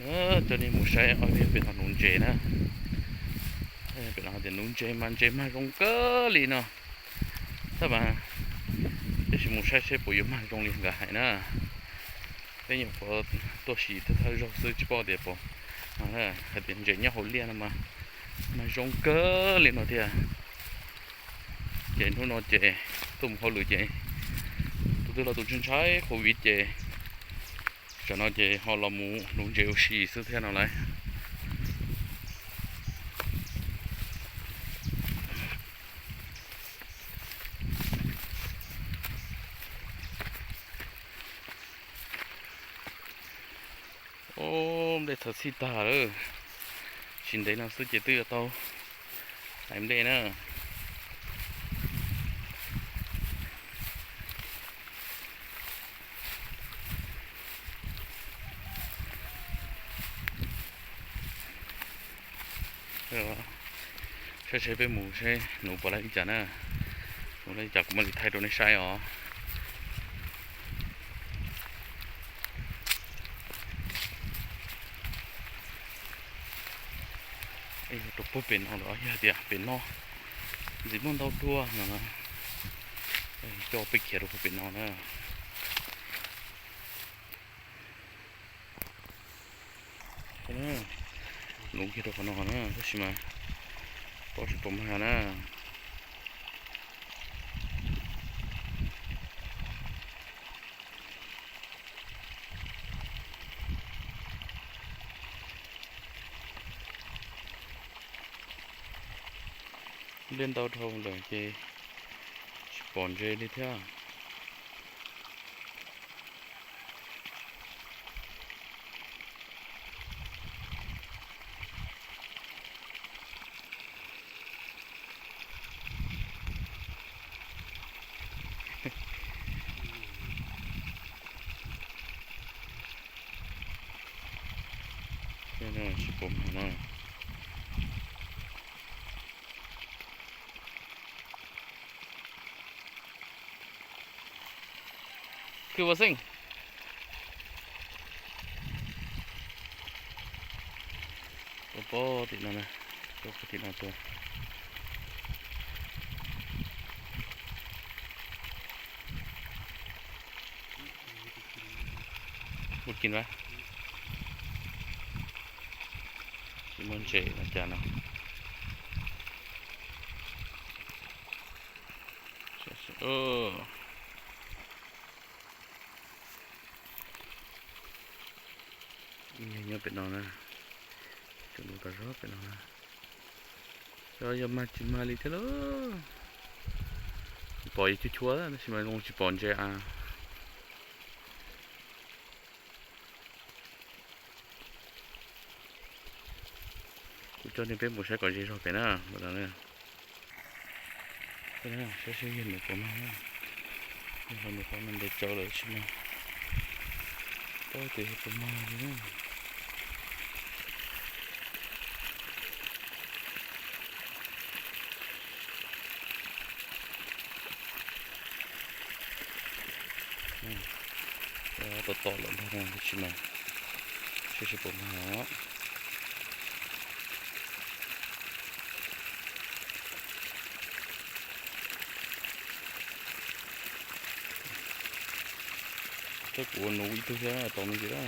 Coj nej mus saib ob peb pem no nuv ntses na. Pem no tias nuv ntses mas ntses mag zoo kawg li no. Tab mas tab sis mus saib seb puas yuav mag zoo li nkawd hais na. Peb nyuam qhuav tuaj sim thawj thawj zaug xwb tsis paub tias puas mag. Hais tias ntses nyob hauv liaj no mas mag zoo kawg li no tiag. Ces hnub no ces tuaj mus hauj lwm ces tus twg los tus ntshai ntshai covid ces tsam no ces ho los mus nuv ntses ua si xwb thiab no lauj. Ub, nplej txhawv txhij tag lawm. Tsis ntev no xwb ces twb yuav tau hlais nplej na. Saib seb peb mus seb nuv puas laib li cas na. Nuv laib li cas kuv mam li thaij rau nej saib os. Rau puag pem no los yog tias pem no ntxim muaj ntau dua no. Coj peb khiav rau puag pem no na. Nuv kiag rau qhov no na tab sis mas paub tsis pom mag na. Nplej ntau dhau lawm ces tsis pom ntses li thiab. Tsis pom mag na. Kwv Vaj Xeej, ua pog tim no na, ua pog tim no tuaj. Ua kis na, tsis muaj ntses no cas no. Yog nyob pem no na, cov nuv tas zog pem no na. Yog mag tsis mag li thiab lauj. Pom ib cuab chuab tab sis mas zoo tsis pom ntses a. Kuv coj nej peb mus saib kom ze zog pem na. Saib seb yog nws puas mag. Yog nws qhov no ntes tsawv lawm tab sis mas paub tias yog puas mag li na. Tom tom lawm ntag tab sis mas saib seb puas mag. Thiab kuv ua nuv ib tug thiab tau me ntsis na.